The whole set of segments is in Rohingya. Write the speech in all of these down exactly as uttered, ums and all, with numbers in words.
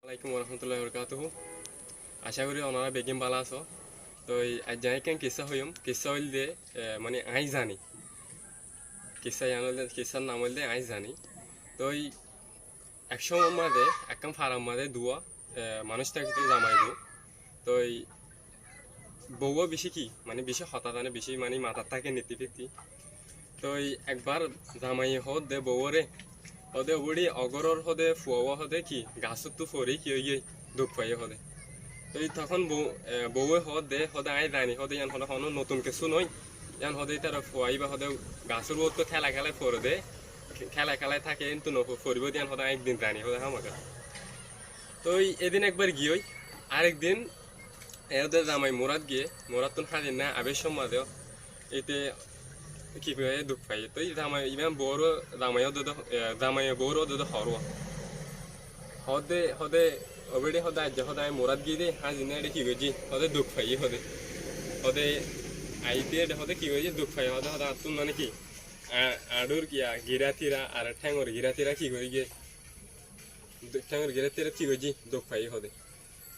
Alaikum warahmatullahi wabarakatuhu. Acá gorí onora beggín bála asó. Toi aijja añí ekkán kissá hoiyum. Kissá óilde, e, mani añí zani. Kissá yián óilde, kissár nam óilde añí zani. Toi ek cómot mazé ekkán farar mazé duwá, e, manúic tákito zamai bou. Toi bouwá bicí ki, mani bicí hotá zane, bicí mani matat táke niti fiti. Toi ekbar zamaiye hoódde bouwóre, hoóde, "Ó bódi, ogóror hoóde fuawá hoóde ki gasóttu fori ki óiye, duk faiyé," hoóde. Toi tohón bou-, e, bouwé hoódde, hoóde, "Añí zani," hoóde, "yián hoóde honó notun kessú noó. Yián hoóde ítara fuaibá hoóde gasór uottú kéla kélai fore de, ké-, kéla kélai táke, kintu no fo-, foribóu de yián hoóde añí ekdin zani," hoóde, "Hámaka." Toi edin ekbar giyói, arek din e hoóde zamai murat giyé, murattún háñzinna abér cómot mazé ite ki hoiyé, duk faiyé. Toi zamai, iban bouwór, zamai hoódde, e, zamai bouwór hoódde hoór. Hoódde, hoóde, "Ó bódi," hoóde, "aijja," hoóde, "añí murat giyí de, háñzinna ede ki goijjí," hoóde, "duk faiyí," hoóde. Hoóde, "Aiyí de ede," hoóde, "ki goijjí, duk faiyí," hoóde, hoóde, "Attún mani ki, a-, añçúr ki, a, girá tira, ar théngor girá tira ki goijjí, théngor girá tira ki goijjí, duk faiyí," hoóde.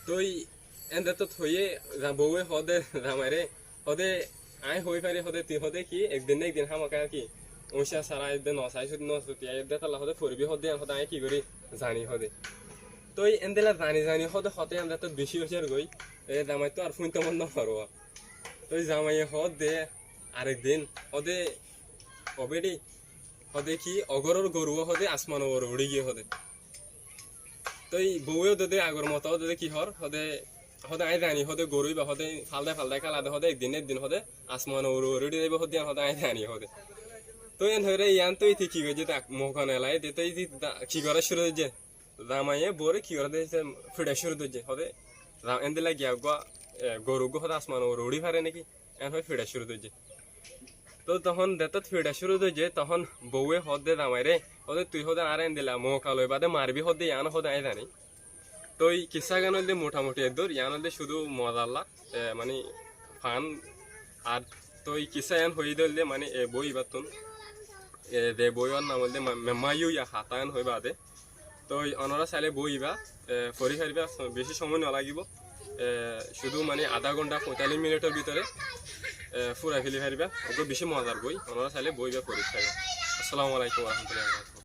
Toi Endilla hoiyé, za-, bouwé hoóde zamairé, hoóde, "Añí hoói fari," hoóde, "tui," hoóde, "ki, ekdin ná ekdin hámaka ki, uñcá sára edde no sai, sut-, no suti, edde tolla," hoóde, "foribí," hoóde, "yián," hoóde, "añí ki gorí zani," hoóde. Toi endilla zani zani hoóde, hoóde endilla bicí óiye goi, e zamaittú ar fúinto mon no faró. Toi zamaiye hoóde arek din, hoóde, "Ó bódi," hoóde, "ki, ogóror goruwá," hoóde, "asmanor uore uçí giyé," hoóde. Toi bouwé hoóde, "Agor moto," hoóde, "ki hoór?" Hoóde, hoóde, "Añí zani," hoóde, "goru íba," hoóde, "faldai faldai kéla de," hoóde, "ekdin ná ekdin," hoóde, "asmanor uore uçí zaibóu," hoóde, "yián," hoóde, "añí zani," hoóde. Toi en hoiyóre yián toi ite ki goijjé, ta mouka no elai de, toi ite ta ki gorá cúru goijjé. Zamaiye bouwóre ki gorá de, ite fiçá cúru goijjé, hoóde, za-, endilla giya uggúa, e, goru uggúa hoóde asmanor uore uçí fare né ki? En hoói fiçá cúru goijjé. Toi tohón zettót fiçá cúru goijjé, tohón bouwé hoóde zamairé, hoóde, "Tui," hoóde, "añáre endilla mouka loi baade maribí," hoóde, "yián," hoóde, "añí zani." Toi kissá gán óilde motamuti eddúr, yián óilde cúdu mozalla, e, mani fan. Ar toi kissá yián hoiyé de óilde mani e boi íbattún, e, ze boi íbar nam óilde Ma-, Ma-, Mayu ya Hata yián hoói baade. Toi onora sailé boi íba, e, fori faribá, bicí cómoi no lagibó. E, cúdu mani adá gonthá, foitallic minitor bútore, e, furai feli faribá. Uggúa bicí mozar boi, onora sailé boi íba fori faribá. Assalamu alaikum warahmatullahi wabarakatuhu.